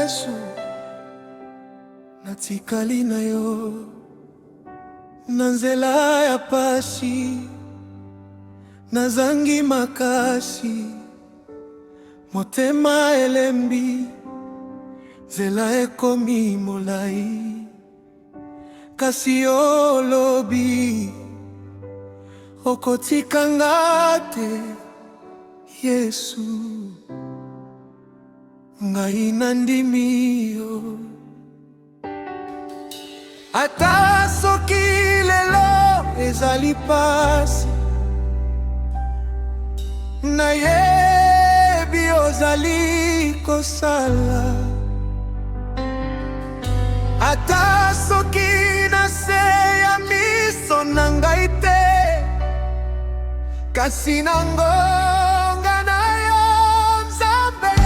Yesu, natikali na yo na nzela ya pasi, nazangi makasi, motema elembi, nzela ekomi molai, kasi yo olobi okotika nga te. Yesu, ngai nandimi yo. Ata soki lelo ezali pasi, nayebi ozali kosala. Ata soki na se ya miso na ngai te, kasi na ngonga na yo Nzambe,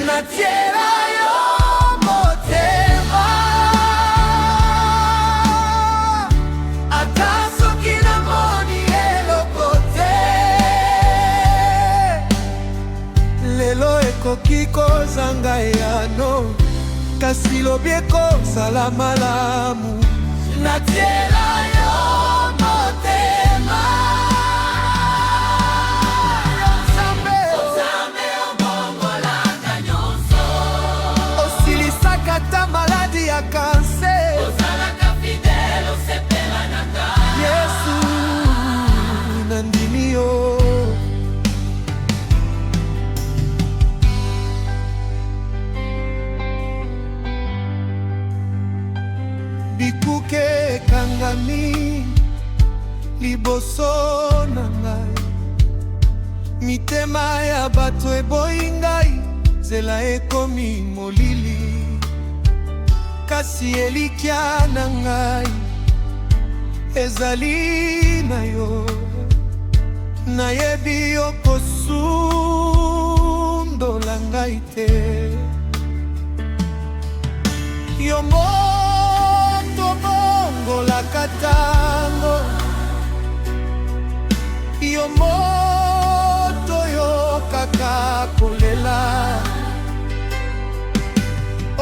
natiela yo motema. Ata soki namoni eloko te, lelo ekoki kozanga eyano, kasi lobi ekozala malamu. Natiela yo motema. Yo Nzambe, Nzambe obongolaka nyonso. Osilisaka ata maladi ya cancer. Ozalaka fidèle, osepela na nga. Yesu, nandimi yo. Bikuke ekangami liboso na ngai, mitema ya bato eboyi ngai, nzela ekomi molili, kasi elikya na ngai ezali na yo. Nayebi okosundola ngai te. Yo moto bongolaka tango, yo moto yokaka kolela,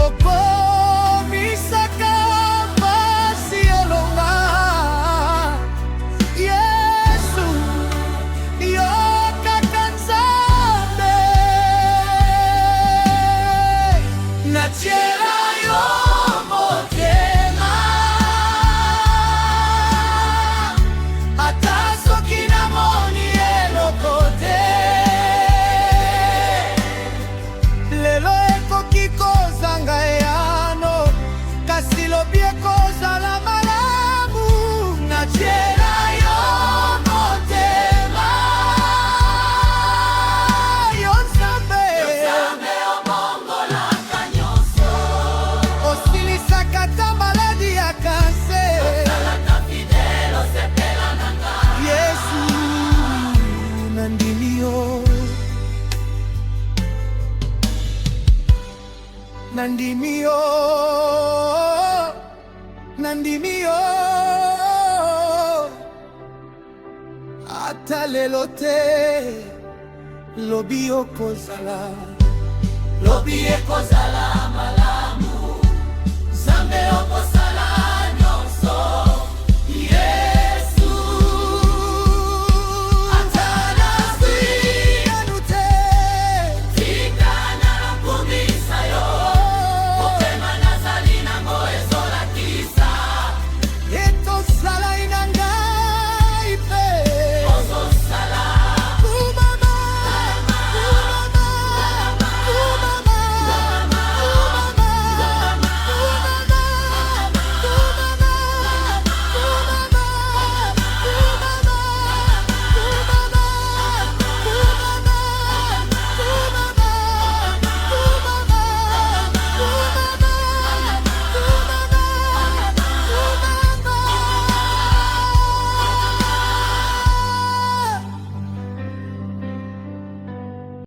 okomisaka pasi elonga. Yesu, yo kaka Nzambe. Natiela yo motema. Ata soki namoni eloko te, lelo ekoki kozanga eyano, kasi lobi ekozala malamu. Natiela yo motema. Yo Nzambe, Nzambe obongolaka nyonso. Osilisaka ata maladi ya cancer. Ozalaka fidèle, osepela na nga. Yesu, nandimi yo, nandimi yo, nandimi yo. Ata lelo te, lobi okozala. Lobi ekozala malamu. Nzambe okosala.